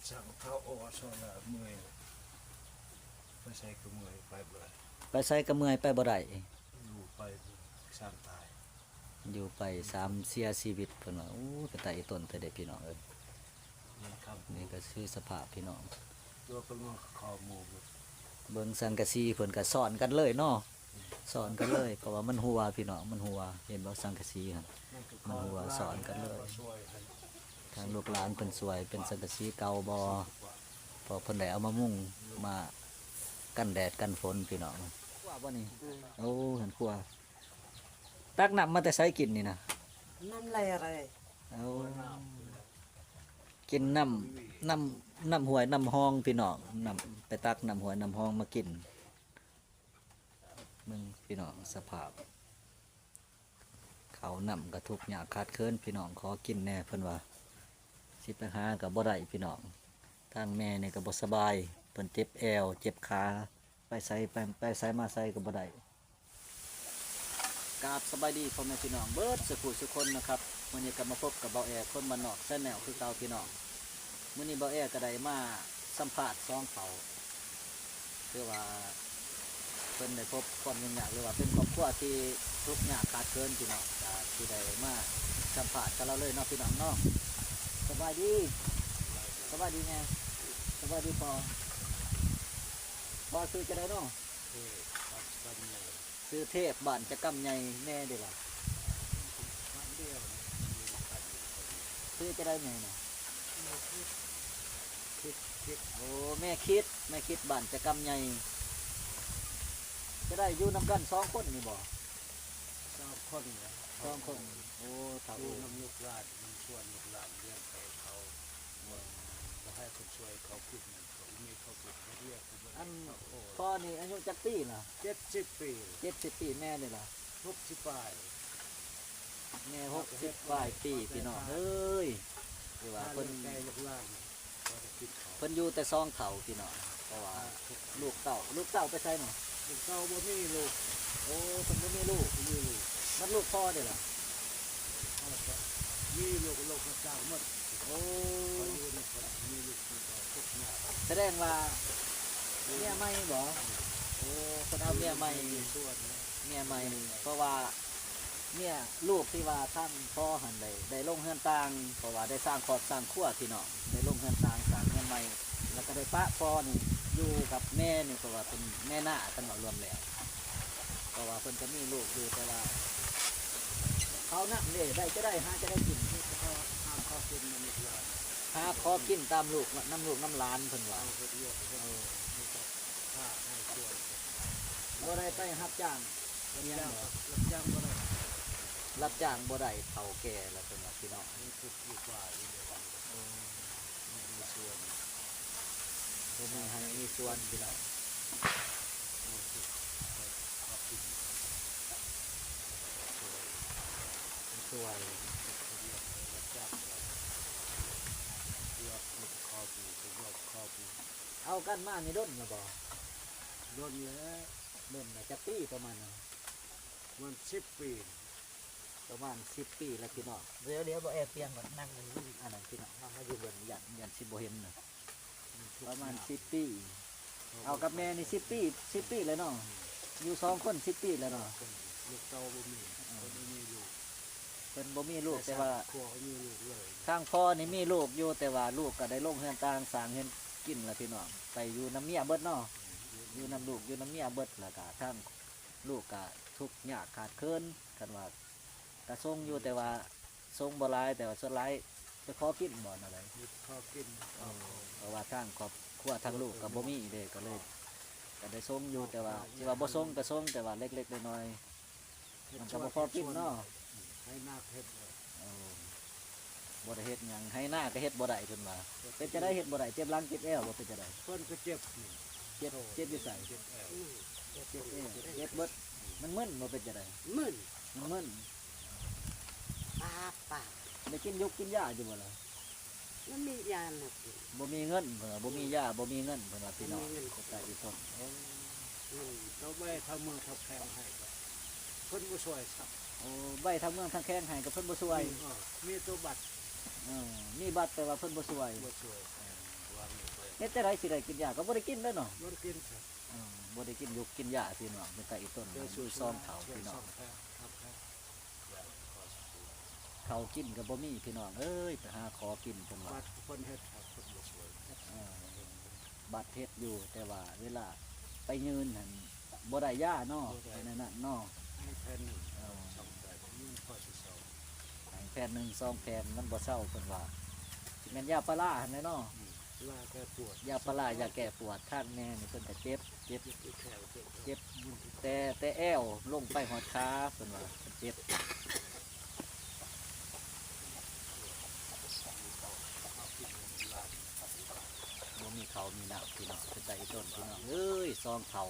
ສັງເທົາອອກສອນລະເມື່ອຍ ໄປໃສກໍເມື່ອຍ ໄປບໍ່ໄດ້ ໄປໃສກໍເມື່ອຍ ໄປບໍ່ໄດ້ ຢູ່ໄປສັງຕາຍ ຢູ່ໄປສາມເສຍຊີວິດ ເພິ່ນວ່າ. ໂອ້ ເປັນຕາອີຕົນແທ້ເດ້ພີ່ນ້ອງເອີຍ. ນີ້ກໍຄືສະພາບພີ່ນ້ອງ ຕົວເພິ່ນງອກຄໍໝູ່ ເບິ່ງສັງກະສີເພິ່ນກໍຊ້ອນກັນເລີຍເນາະ ຊ້ອນກັນເລີຍ ເພາະວ່າມັນຮົ່ວພີ່ນ້ອງ ມັນຮົ່ວ ເຫັນບໍ່ ສັງກະສີຫັ້ນ ມັນຮົ່ວຊ້ອນກັນເລີຍ. ທາງລູກຫຼານເພິ່ນຊ່ວຍເປັນສັງກະສີເກົ່າບໍ່ ເພາະເພິ່ນໄດ້ເອົາມາມຸງ ມາກັນແດດກັນຝົນພີ່ນ້ອງ. ຄົວບໍ່ນີ້? ໂອ້ ເຮືອນຄົວ. ຕັກນ້ຳມາແຕ່ໃສກິນນີ້ນະ? ນ້ຳໄຫຼ. ໂອ້ ກິນນ້ຳ ນ້ຳ ນ້ຳຫ້ວຍນ້ຳຮ່ອງພີ່ນ້ອງ ນ້ຳ ໄປຕັກນ້ຳຫ້ວຍນ້ຳຮ່ອງມາກິນ. ເບິ່ງພີ່ນ້ອງ ສະພາບ ເຂົ້ານ້ຳກໍທຸກຍາກຂາດເຂີນພີ່ນ້ອງ ຂໍກິນແດ່ເພິ່ນວ່າ ຊິໄປຫາກໍບໍ່ໄດ້ພີ່ນ້ອງ. ທາງແມ່ນີ້ກໍບໍ່ສະບາຍ ເພິ່ນເຈັບແອວເຈັບຂາ ໄປໃສ ໄປ ໄປໃສມາໃສກໍບໍ່ໄດ້. ກາບສະບາຍດີພໍ່ແມ່ພີ່ນ້ອງເບິດສູ່ຜູ້ສູ່ຄົນນະຄັບ. ມື້ນີ້ກໍມາພົບກັບບ່າວແອ ຄົນບ້ານນອກ Channel ຄືເກົ່າພີ່ນ້ອງ. ມື້ນີ້ບ່າວແອກໍໄດ້ມາສຳພາດສອງເຖົ້າ ຄືວ່າເພິ່ນໄດ້ພົບຄວາມຫຍຸ້ງຍາກ ຫຼືວ່າເປັນຄອບຄົວທີ່ທຸກຍາກຂາດເຂີນພີ່ນ້ອງ ກໍຊິໄດ້ມາສຳພາດກັບລາວເລີຍເນາະພີ່ນ້ອງເນາະ. ສະບາຍດີ ສະບາຍດີແມ່ ສະບາຍດີພໍ່. ພໍ່ຊື່ຈັ່ງໃດເນາະ? ເອີ ບັດ ບັດໃຫຍ່ ຊື່ເທບ ບ້ານຈະກຳໃຫຍ່. ແມ່ເດລະ? ບ້ານດຽວ ຢູ່ນຳກັນ. ຊື່ຈັ່ງໃດແມ່ນະ? ຄິດ ຄິດ ໂອ້ ແມ່ຄິດ ແມ່ຄິດ ບ້ານຈະກຳໃຫຍ່. ຈະໄດ້ຢູ່ນຳກັນສອງຄົນນີ້ບໍ່? ສອງຄົນແຫຼະ ສອງຄົນ. ໂອ້ ຖ້າ ຢູ່ນຳລູກຫຼານ ນຳຊວນລູກຫຼານລ້ຽງໄປເຂົາ ບໍ່ໃຫ້ຄົນຊ່ວຍເຂົາກິນ ເຂົາມີເຂົາກິນ ເຮັດວຽກ ອັນພໍ່ນີ້ອາຍຸຈັກປີລະ? ເຈັດສິບປີ ເຈັດສິບປີ. ແມ່ນີ້ລະ? ຫົກສິບປາຍ ແມ່ຫົກສິບປາຍປີພີ່ນ້ອງເອີຍ. ຄືວ່າເພິ່ນ ເພິ່ນຢູ່ແຕ່ສອງເຖົ້າພີ່ນ້ອງ ເພາະວ່າລູກເຕົ້າ ລູກເຕົ້າໄປໃສນະ? ລູກເຕົ້າບໍ່ມີລູກ. ໂອ້ ເພິ່ນບໍ່ມີລູກ ບໍ່ມີລູກ. ບັດລູກພໍ່ເດລະ? ມີລູກ ລູກຮັບຈ້າງໝົດ. ໂອ້ ສະແດງວ່າເມຍໃໝ່ບໍ? ໂອ້ ເພິ່ນເອົາເມຍໃໝ່ ເມຍໃໝ່ ເພາະວ່າເມຍ ລູກທີ່ວ່າທາງພໍ່ຫັ້ນໄດ້ ໄດ້ລົງເຮືອນຕ່າງ ເພາະວ່າໄດ້ສ້າງຄອບສ້າງຄົວພີ່ນ້ອງ ໄດ້ລົງເຮືອນຕ່າງ ສ້າງເຮືອນໃໝ່ ແລ້ວກໍໄດ້ປະພໍ່ນີ້ຢູ່ກັບແມ່ນີ້ ເພາະວ່າເປັນແມ່ນ້າກັນເວົ້າລວມແລ້ວ. ເພາະວ່າເພິ່ນກໍມີລູກຢູ່ ແຕ່ວ່າເຂົານຳເດ້ ໄດ້ຈະໄດ້ ຫາຈະໄດ້ກິນ ຫາຂໍກິນນຳລູກຫຼານ ຫາຂໍກິນຕາມລູກ ນຳລູກນຳຫຼານເພິ່ນວ່າ. ເອີ ບໍ່ໄດ້ໄປຮັບຈ້າງ ຮັບຈ້າງ ຮັບຈ້າງບໍ່ໄດ້ ຮັບຈ້າງບໍ່ໄດ້ ເຖົ້າແກ່ແລ້ວເພິ່ນວ່າພີ່ນ້ອງ. ມີທຸກຢູ່ປ່າຢູ່ເດີ ເອີ ມີສວນ ບໍ່ມີໄຮ່ມີສວນພີ່ນ້ອງ. ເອົາກັນມານີ້ດົນແລ້ວບໍ່? ດົນແລ້ວ. ດົນນະ ຈັກປີປະມານນະ? ປະມານສິບປີ ປະມານສິບປີແລ້ວພີ່ນ້ອງ. ດຽວ ດຽວ ບໍ່ແອບປຽງກ່ອນ ນັ່ງ ອັນນັ້ນ ອັນນັ້ນພີ່ນ້ອງ ເຮົາມາຢູ່ເບິ່ງ ຢ້ານ ຢ້ານຊິບໍ່ເຫັນນະ. ປະມານສິບປີ ເອົາກັບແມ່ນີ້ສິບປີ ສິບປີແລ້ວເນາະ. ຢູ່ສອງຄົນສິບປີແລ້ວເນາະ. ລູກເຕົ້າບໍ່ມີ ເພິ່ນບໍ່ມີລູກ ເພິ່ນບໍ່ມີລູກ ແຕ່ວ່າ ທາງພໍ່ນີ້ມີລູກຢູ່ ແຕ່ວ່າລູກກໍໄດ້ລົງເຮືອນຕ່າງ ສ້າງເຮືອນກິນແລ້ວພີ່ນ້ອງ ໄປຢູ່ນຳເມຍເບິດເນາະ. ຢູ່ນຳລູກ ຢູ່ນຳເມຍເບິດ ແລ້ວກໍທາງ ລູກກະທຸກຍາກຂາດເຂີນ ຄັນວ່າກະຊົງຢູ່ ແຕ່ວ່າຊົງບໍ່ຫຼາຍ ແຕ່ວ່າສ່ວນຫຼາຍໄປຂໍກິນບໍ່ ແນວໃດ? ມີແຕ່ຂໍກິນ. ເອີ ເພາະວ່າທາງຄອບຄົວທາງລູກກະບໍ່ມີເດ້ ກະເລີຍ ກະໄດ້ຊົງຢູ່ ແຕ່ວ່າຊິວ່າບໍ່ຊົງກະຊົງ ແຕ່ວ່າເລັກໆນ້ອຍໆ ມັນກະບໍ່ພໍກິນເນາະ. ໄຮ່ນາເຮັດ ເອີ ບໍ່ໄດ້ເຮັດຫຍັງ ໄຮ່ນາກໍເຮັດບໍ່ໄດ້ເພິ່ນວ່າ. ເປັນຈັ່ງໃດເຮັດບໍ່ໄດ້? ເຈັບຫຼັງເຈັບແອວບໍ່ ເປັນຈັ່ງໃດ? ເພິ່ນກໍເຈັບ ເຈັບ ເຈັບຢູ່ໃສ? ເຈັບແອວ ເຈັບແອວ ເຈັບເບິດ. ມັນມຶນບໍ່ ເປັນຈັ່ງໃດ? ມຶນ ມັນມຶນ. ປາບ ປາບ ໄດ້ກິນຢູກກິນຢາຢູ່ບໍ່ລະ? ບໍ່ມີຢາໃຫ້ກິນ ບໍ່ມີເງິນເພິ່ນວ່າ ບໍ່ມີຢາ ບໍ່ມີເງິນເພິ່ນວ່າ ພີ່ນ້ອງ ບໍ່ມີເງິນ ເປັນຕາອີຕົນ. ໂອ້ ເອົາໃບທາງເມືອງທາງແຂວງໃຫ້ ເພິ່ນບໍ່ຊ່ວຍຊ້ຳ. ໂອ້ ໃບທາງເມືອງທາງແຂວງໃຫ້ກໍເພິ່ນບໍ່ຊ່ວຍ. ມີ ເອີ ມີແຕ່ບັດ ເອີ ມີບັດ ແຕ່ວ່າເພິ່ນບໍ່ຊ່ວຍ ບໍ່ຊ່ວຍ. ເອີ ເຮັດຈັ່ງໃດຊິໄດ້ກິນຢາ ກໍບໍ່ໄດ້ກິນແລ້ວເນາະ. ບໍ່ໄດ້ກິນ ເອີ ບໍ່ໄດ້ກິນຢາກິນຢາພີ່ນ້ອງ ເປັນຕາອີ່ຕົນ ແຕ່ ຢູ່ຊອງເຖົ້າພີ່ນ້ອງ. ເຂົ້າກິນກໍບໍ່ມີພີ່ນ້ອງເອີຍ ໄປຫາຂໍກິນເພິ່ນວ່າ ບັດເພິ່ນເຮັດ ເພິ່ນບໍ່ຊ່ວຍ ເອີ ບັດເຮັດຢູ່ ແຕ່ວ່າເວລາໄປຍື່ນຫັ້ນບໍ່ໄດ້ຢາເນາະ ບໍ່ໄດ້ ອັນນັ້ນເນາະ ໃຫ້ແຜ່ນໜຶ່ງ ເອີ ສອງແຜ່ນ ມັນພໍຊິເຊົາ ໃຫ້ແຜ່ນໜຶ່ງສອງແຜ່ນ ມັນບໍ່ເຊົາເພິ່ນວ່າ ຊິແມ່ນຢາປາລາຫັ້ນແຫຼະເນາະ. ອືມ ຢາແກ້ປວດ ຢາປາລາ ຢາແກ້ປວດ ທາງແມ່ນີ້ເພິ່ນກໍເຈັບ ເຈັບ ເຈັບແຂ້ວ ເຈັບແຂ້ວ ເຈັບ ແຕ່ ແຕ່ແອວລົງໄປຮອດຂາ ເພິ່ນວ່າເຈັບ ບໍ່ມີເຂົ້າມີນ້ຳພີ່ນ້ອງ ເປັນຕາອີ່ຕົນພີ່ນ້ອງເອີຍ. ຊອງເຖົ້າ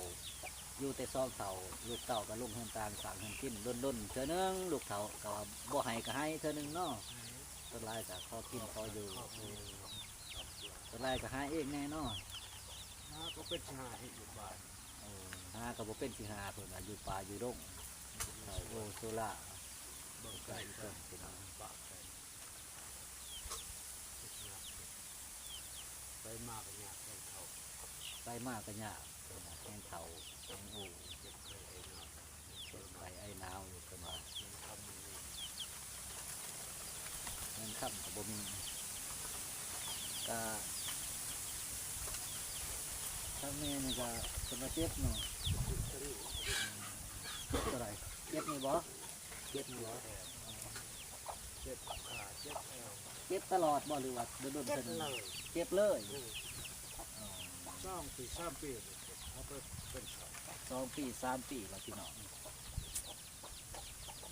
ຢູ່ແຕ່ຊອງເຖົ້າ ລູກເຕົ້າກໍລົງເຮືອນຕ່າງ ສ້າງເຮືອນກິນ ດົນໆເທື່ອໜຶ່ງ ລູກເຖົ້າກໍວ່າບໍ່ໃຫ້ກໍໃຫ້ເທື່ອໜຶ່ງເນາະ. ສ່ວນຫຼາຍກໍຂໍກິນຂໍຢູ່ ເອີ ສ່ວນຫຼາຍກໍຫາເອງແດ່ເນາະ. ຫາກໍເປັນຊິຫາເຮັດຢູ່ບ້ານ ເອີ ຫາກໍບໍ່ເປັນຊິຫາ ເພິ່ນວ່າຢູ່ປ່າຢູ່ດົງ ເຂົາໂອໂຊລາ ເບິ່ງໄກເພິ່ນພີ່ນ້ອງ ໄປມາກໍຍາກແຮງເຖົ້າ ໄປມາກໍຍາກ ເພິ່ນວ່າແຮງເຖົ້າແຮງໂອ ເຈັບໄຂ້ໄອໜາວ ເຈັບໄຂ້ໄອໜາວຢູ່ເພິ່ນວ່າ ເງິນຄຳກໍບໍ່ມີ ກະທາງແມ່ນີ້ກະເພິ່ນວ່າເຈັບເນາະ. ເຈັບຕົວໃດ? ເຈັບນີ້ບໍ່? ເຈັບນີ້ບໍ່? ເຈັບຂາ ເຈັບແອວ ເຈັບຕະຫຼອດບໍ່ ຫຼືວ່າດົນໆເທື່ອໜຶ່ງ? ເຈັບເລີຍ ເຈັບເລີຍ ອືມ ອໍ ສອງປີສາມປີ ເຮົາໄປເປັນສອງ ສອງປີສາມປີແລ້ວພີ່ນ້ອງ.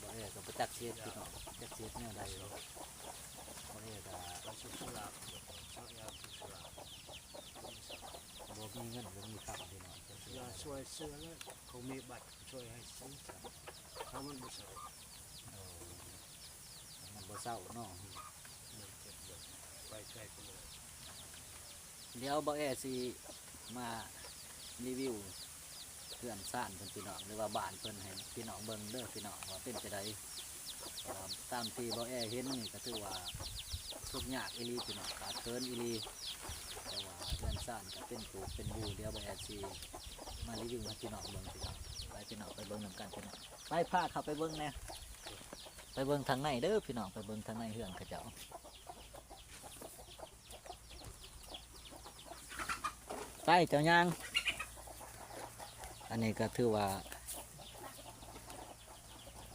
ບໍ່ແອກໍບໍ່ຈັກຊິເຮັດພີ່ນ້ອງ ຈັກຊິເຮັດແນວໃດ ບໍ່ແອກໍໄປສຸກສະລາ ຊາວແອວສຸກສະລາ ບໍ່ມີເງິນບໍ່ມີຄຳພີ່ນ້ອງ ຈັກຊິເຮັດແນວໃດ ຊ່ວຍເສືອແລ້ວ ເຂົາມີບັດ ຊ່ວຍໃຫ້ຊື້ຊະ ຖ້າມັນບໍ່ໃຊ້ ໂອ້ ມັນບໍ່ເຊົາເນາະ ມັນເຈັບເລີຍ ໄປໃສກໍບໍ່ໄດ້. ດຽວບ່າວແອຊິມາຣີວິວເຮືອນຊານເພິ່ນພີ່ນ້ອງ ຫຼືວ່າບ້ານເພິ່ນໃຫ້ພີ່ນ້ອງເບິ່ງເດີພີ່ນ້ອງ ວ່າເປັນຈັ່ງໃດ. ຕາມທີ່ບ່າວແອເຫັນນີ້ກໍຖືວ່າທຸກຍາກອີ່ຫຼີພີ່ນ້ອງ ຂາດເຂີນອີ່ຫຼີ ແຕ່ວ່າເຮືອນຊານກໍເປັນປູກເປັນບູ. ດຽວບ່າວແອຊິມາຣີວິວໃຫ້ພີ່ນ້ອງເບິ່ງພີ່ນ້ອງ ໄປພີ່ນ້ອງ ໄປເບິ່ງນຳກັນພີ່ນ້ອງ ໄປພາເຂົ້າໄປເບິ່ງແດ່ ໄປເບິ່ງທາງໃນເດີພີ່ນ້ອງ ໄປເບິ່ງທາງໃນເຮືອນເຂົາເຈົ້າ. ໄປເຈົ້າຍ່າງ ອັນນີ້ກໍຖືວ່າ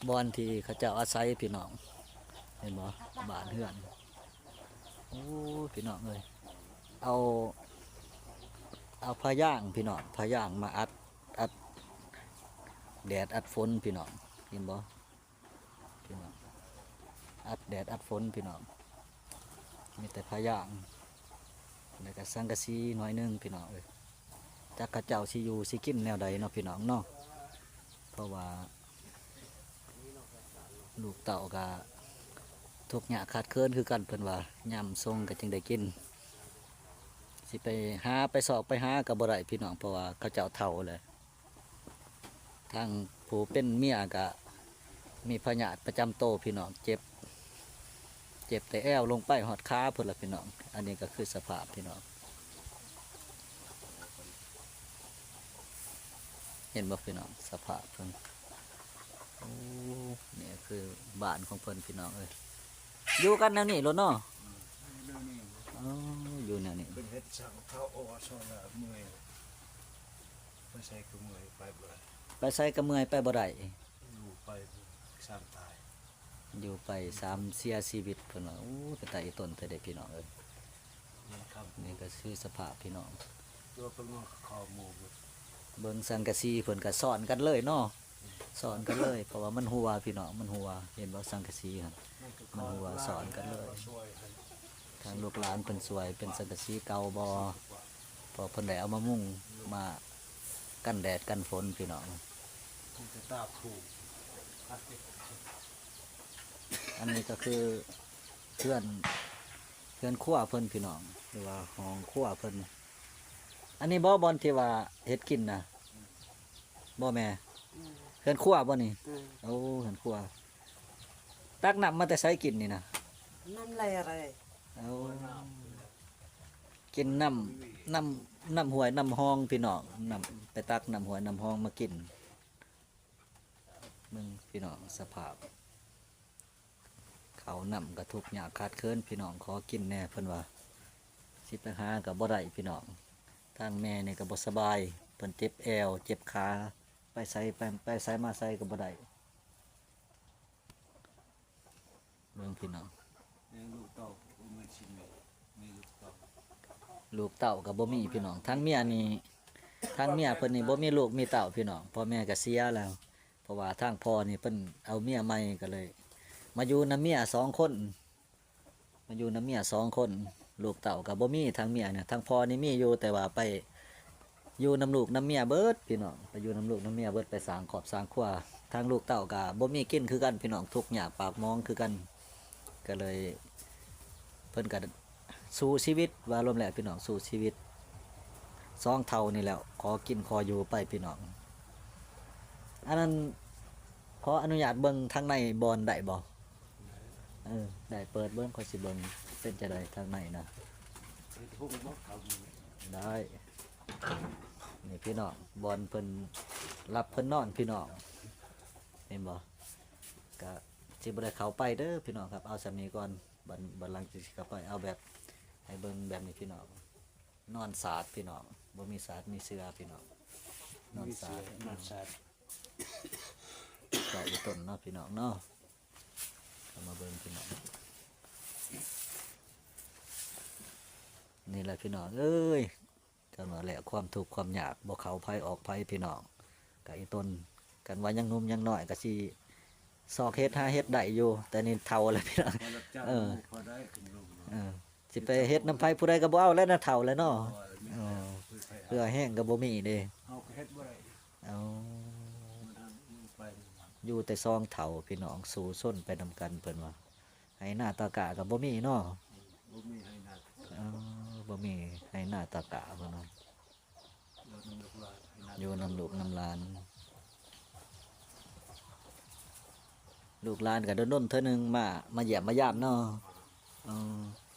ບ່ອນທີ່ເຂົາເຈົ້າອາໄສພີ່ນ້ອງ ເຫັນບໍ່ ບ້ານເຮືອນ. ໂອ້ ພີ່ນ້ອງເອີຍ ເອົາ ເອົາຜ້າຢາງພີ່ນ້ອງ ຜ້າຢາງມາອັດ ອັດແດດອັດຝົນພີ່ນ້ອງ ເຫັນບໍ່? ພີ່ນ້ອງ ອັດແດດອັດຝົນພີ່ນ້ອງ ມີແຕ່ຜ້າຢາງ ແລ້ວກໍສັງກະສີໜ້ອຍໜຶ່ງພີ່ນ້ອງເອີຍ. ຈັກເຂົາເຈົ້າຊິຢູ່ຊິກິນແນວໃດເນາະພີ່ນ້ອງເນາະ ເພາະວ່າລູກເຕົ້າກໍທຸກຍາກຂາດເຂີນຄືກັນ ເພິ່ນວ່າຍາມຊົງກໍຈຶ່ງໄດ້ກິນ ຊິໄປຫາໄປຊອກໄປຫາກໍບໍ່ໄດ້ພີ່ນ້ອງ ເພາະວ່າເຂົາເຈົ້າເຖົ້າແລ້ວ. ທາງຜູ້ເປັນເມຍກະມີພະຍາດປະຈຳໂຕພີ່ນ້ອງ ເຈັບ ເຈັບແຕ່ແອວລົງໄປຮອດຂາພຸ້ນລະພີ່ນ້ອງ. ອັນນີ້ກໍຄືສະພາບພີ່ນ້ອງ ເຫັນບໍ່ພີ່ນ້ອງ ສະພາບເພິ່ນ. ໂອ້ ນີ້ຄືບ້ານຂອງເພິ່ນພີ່ນ້ອງເອີຍ ຢູ່ກັນແນວນີ້ໂລດເນາະ. ອືມ ຢູ່ແນວນີ້ ອໍ ຢູ່ແນວນີ້ ເພິ່ນເຮັດສັງເທົ້າໂອຊອນລະເມື່ອຍ ໄປໃສກໍເມື່ອຍໄປບໍ່ໄດ້ ໄປໃສກໍເມື່ອຍໄປບໍ່ໄດ້ ຢູ່ໄປສ້າງຕາຍ ຢູ່ໄປສາມເສຍຊີວິດເພິ່ນວ່າ. ໂອ້ ເປັນຕາອີ່ຕົນແທ້ເດ້ພີ່ນ້ອງເອີຍ ນີ້ກໍຄືສະພາບພີ່ນ້ອງ ຕົວເພິ່ນມາຂໍໝູ່ເບິ່ງສັງກະສີ ເພິ່ນກໍຊ້ອນກັນເລີຍເນາະ ຊ້ອນກັນເລີຍ ເພາະວ່າມັນຮົ່ວພີ່ນ້ອງ ມັນຮົ່ວ ເຫັນບໍ່ ສັງກະສີຫັ້ນ ມັນຮົ່ວ ຊ້ອນກັນເລີຍ. ທາງລູກຫຼານເພິ່ນຊ່ວຍເປັນສັງກະສີເກົ່າບໍ່ ເພາະເພິ່ນໄດ້ເອົາມາມຸງມາກັນແດດກັນຝົນພີ່ນ້ອງ. ອັນນີ້ກໍຄືເຮືອນ ເຮືອນຄົວເພິ່ນພີ່ນ້ອງ ຫຼືວ່າຫ້ອງຄົວເພິ່ນ. ອັນນີ້ບໍ່ ບ່ອນທີ່ວ່າເຮັດກິນນະ ບໍ່ແມ່? ອືມ ເຮືອນຄົວບໍ່ນີ້? ອືມ ໂອ້ ເຮືອນຄົວ. ຕັກນ້ຳມາແຕ່ໃສກິນນີ້ນະ? ນ້ຳໄຫຼ. ໂອ້ ກິນນ້ຳ ນ້ຳ ນ້ຳຫ້ວຍນ້ຳຮ່ອງພີ່ນ້ອງ ນ້ຳ ໄປຕັກນ້ຳຫ້ວຍນ້ຳຮ່ອງມາກິນ. ເບິ່ງພີ່ນ້ອງ ສະພາບ ເຂົ້ານ້ຳກໍທຸກຍາກຂາດເຂີນພີ່ນ້ອງ ຂໍກິນແດ່ເພິ່ນວ່າ ຊິໄປຫາກໍບໍ່ໄດ້ພີ່ນ້ອງ. ທາງແມ່ນີ້ກໍບໍ່ສະບາຍ ເພິ່ນເຈັບແອວເຈັບຂາ ໄປໃສ ໄປ ໄປໃສມາໃສກໍບໍ່ໄດ້. ເບິ່ງພີ່ນ້ອງ ຍັງລູກເຕົ້າບໍ່ມີຊິມີ ມີລູກເຕົ້າ ລູກເຕົ້າກໍບໍ່ມີພີ່ນ້ອງ. ທາງເມຍນີ້ ທາງເມຍເພິ່ນນີ້ບໍ່ມີລູກມີເຕົ້າພີ່ນ້ອງ ພໍ່ແມ່ກໍເສຍແລ້ວ. ເພາະວ່າທາງພໍ່ນີ້ເພິ່ນເອົາເມຍໃໝ່ ກໍເລີຍມາຢູ່ນຳເມຍສອງຄົນ ມາຢູ່ນຳເມຍສອງຄົນ ລູກເຕົ້າກໍບໍ່ມີ. ທາງເມຍນະ ທາງພໍ່ນີ້ມີຢູ່ ແຕ່ວ່າໄປຢູ່ນຳລູກນຳເມຍເບິດພີ່ນ້ອງ ໄປຢູ່ນຳລູກນຳເມຍເບິດ ໄປສ້າງຄອບສ້າງຄົວ. ທາງລູກເຕົ້າກໍບໍ່ມີກິນຄືກັນພີ່ນ້ອງ ທຸກຍາກປາກໝອງຄືກັນ. ກໍເລີຍ ເພິ່ນກໍສູ້ຊີວິດ ວ່າລວມແລ້ວພີ່ນ້ອງ ສູ້ຊີວິດ ສອງເຖົ້ານີ້ແຫຼະ ຂໍກິນຂໍຢູ່ໄປພີ່ນ້ອງ. ອັນນັ້ນ ຂໍອະນຸຍາດເບິ່ງທາງໃນບ່ອນໄດ້ບໍ່? ເອີ ໄດ້ ເປີດເບິ່ງ ຂ້ອຍຊິເບິ່ງເປັນຈັ່ງໃດທາງໃນນະ. ໄດ້ ນີ້ພີ່ນ້ອງ ບ່ອນເພິ່ນຫຼັບເພິ່ນນອນພີ່ນ້ອງ ເຫັນບໍ່? ກະຊິບໍ່ໄດ້ເຂົ້າໄປເດີພີ່ນ້ອງຄັບ ເອົາສ່ຳນີ້ກ່ອນ ບັດ ບັດຫຼັງຈະຊິເຂົ້າໄປ ເອົາແບບໃຫ້ເບິ່ງແບບນີ້ພີ່ນ້ອງ. ນອນສາດພີ່ນ້ອງ ບໍ່ມີສາດມີເສື່ອພີ່ນ້ອງ ນອນສາດ ນອນສາດ ເຈາະຢູ່ຕົ້ນເນາະພີ່ນ້ອງເນາະ. ເຂົ້າມາເບິ່ງພີ່ນ້ອງ ນີ້ແຫຼະພີ່ນ້ອງເອີຍ ຈັ່ງວ່າແຫຼະ ຄວາມທຸກຄວາມຍາກ ບໍ່ເຂົ້າໃຜອອກໃຜພີ່ນ້ອງ. ກະອີຕົນ ຄັນວ່າຍັງໜຸ່ມຍັງນ້ອຍກະຊິຊອກເຮັດຫາເຮັດໄດ້ຢູ່ ແຕ່ນີ້ເຖົ້າແລ້ວພີ່ນ້ອງ ເອີ ຊິໄປເຮັດນຳໃຜ ຜູ້ໃດກໍບໍ່ເອົາແລ້ວນະ ເຖົ້າແລ້ວເນາະ. ເອີ ເຫື່ອແຮງກໍບໍ່ມີເດ້ ເຮົາກໍເຮັດບໍ່ໄດ້ ເອົາ ຢູ່ແຕ່ສອງເຖົ້າພີ່ນ້ອງ ສູ້ຊົນໄປນຳກັນເພິ່ນວ່າ ໄຮ່ນາຕາກະກໍບໍ່ມີເນາະ ບໍ່ມີໄຮ່ນາ ເອີ ບໍ່ມີໄຮ່ນາຕາກະເພິ່ນວ່າ ຢູ່ນຳລູກນຳຫຼານ ລູກຫຼານກໍດົນໆເທື່ອໜຶ່ງມາ ມາຢ້ຽມມາຢາມເນາະ. ເອີ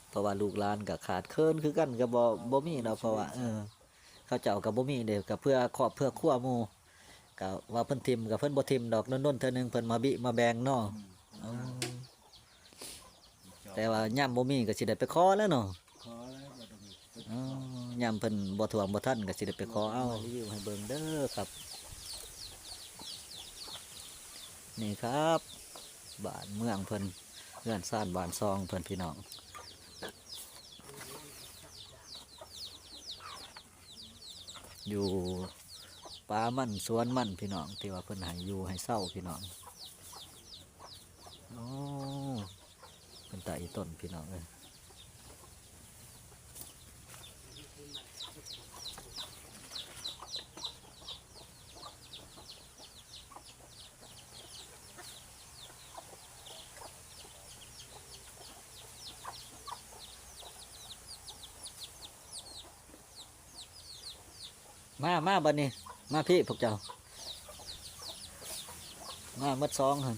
ເພາະວ່າລູກຫຼານກໍຂາດເຂີນຄືກັນ ກໍບໍ່ ບໍ່ມີດອກ ເພາະວ່າ ເອີ ເຂົາເຈົ້າກໍບໍ່ມີເດ້ ກໍເພື່ອຄອບເພື່ອຄົວໝູ່ ກໍວ່າເພິ່ນຖິ້ມກໍເພິ່ນບໍ່ຖິ້ມດອກ ດົນໆເທື່ອໜຶ່ງເພິ່ນມາບິມາແບ່ງເນາະ. ເອີ ແຕ່ວ່າຍາມບໍ່ມີກໍຊິໄດ້ໄປຂໍແລ້ວເນາະ ຂໍແລ້ວ ເອີ ຍາມເພິ່ນບໍ່ຖ້ວງບໍ່ທັນກໍຊິໄດ້ໄປຂໍເອົາ. ມາຣີວິວໃຫ້ເບິ່ງເດີຄັບ ນີ້ຄັບ ບ້ານເມືອງເພິ່ນ ເຮືອນຊານບ້ານຊ່ອງເພິ່ນພີ່ນ້ອງ ຢູ່ປ່າມັນສວນມັນພີ່ນ້ອງ ທີ່ວ່າເພິ່ນໃຫ້ຢູ່ໃຫ້ເຊົາພີ່ນ້ອງ. ໂອ້ ເປັນຕາອີຕົນພີ່ນ້ອງເອີຍ. ມາ ມາບັດນີ້ ມາພີ້ພວກເຈົ້າ ມາໝົດສອງຫັ້ນ.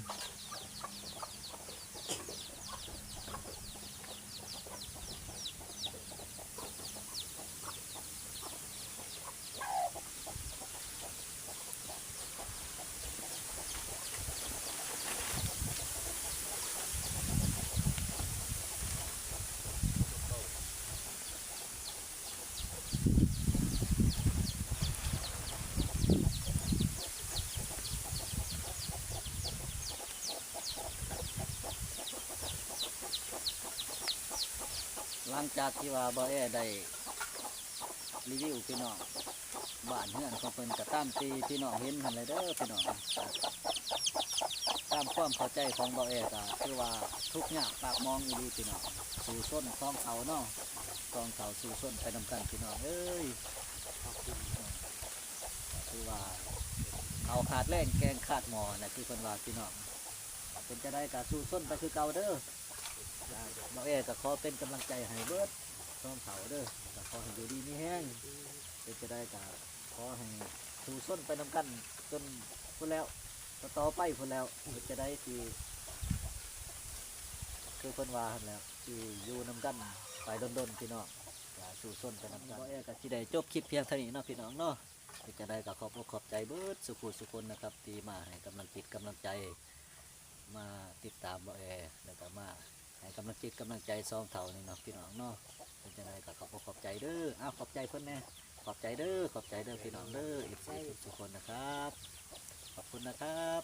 ຫຼັງຈາກທີ່ວ່າບ່າວແອໄດ້ ຣີວິວພີ່ນ້ອງ ບ້ານເຮືອນຂອງເພິ່ນກໍຕາມທີ່ພີ່ນ້ອງເຫັນຫັ້ນແຫຼະເດີພີ່ນ້ອງ. ຕາມຄວາມເຂົ້າໃຈຂອງບ່າວແອກໍຄືວ່າທຸກຍາກປາກໝອງອີ່ຫຼີພີ່ນ້ອງ ສູ້ຊົນສອງເຜົ່າເນາະ ສອງເຜົ່າສູ້ຊົນໄປນຳກັນພີ່ນ້ອງເອີຍ. ກໍຄືວ່າເຂົ້າຂາດແລງແກງຂາດໝໍ້ນະ ຄືເພິ່ນວ່າພີ່ນ້ອງ. ເປັນຈັ່ງໃດກໍສູ້ຊົນໄປຄືເກົ່າເດີ. ບ່າວແອກໍຂໍເປັນກຳລັງໃຈໃຫ້ເບິດສອງເຜົ່າເດີ ກໍຂໍໃຫ້ຢູ່ດີມີແຮງ. ເປັນຈັ່ງໃດກໍຂໍໃຫ້ສູ້ຊົນໄປນຳກັນຈົນພຸ້ນແລ້ວ ຕໍ່ໆໄປພຸ້ນແລ້ວ. ເຮັດຈັ່ງໃດທີ່ ຄືເພິ່ນວ່າຫັ້ນແຫຼະ ຊິຢູ່ນຳກັນໄປດົນໆ ພີ່ນ້ອງ. ກໍ ສູ່ຊົນໄປນຳກັນ. ບ່າວແອກໍຊິໄດ້ຈົບຄລິບພຽງເທົ່ານີ້ເນາະ ພີ່ນ້ອງເນາະ. ເປັນຈັ່ງໃດກໍຂອບອົກຂອບໃຈເບິດສູ່ຜູ້ສູ່ຄົນນະຄັບ ທີ່ມາໃຫ້ກຳລັງຈິດກຳລັງໃຈ ມາຕິດຕາມບ່າວແອ ແລ້ວກໍມາໃຫ້ກຳລັງຈິດກຳລັງໃຈສອງເຖົ້ານີ້ເນາະ ພີ່ນ້ອງເນາະ. ເປັນຈັ່ງໃດກໍຂອບອົກຂອບໃຈເດີ້. ອ້າວ ຂອບໃຈເພິ່ນແດ່. ຂອບໃຈເດີ້ ຂອບໃຈເດີ້ ພີ່ນ້ອງເດີ້ ເອັຟຊີ ທຸກໆຄົນນະຄັບ. ຂອບຄຸນນະຄັບ.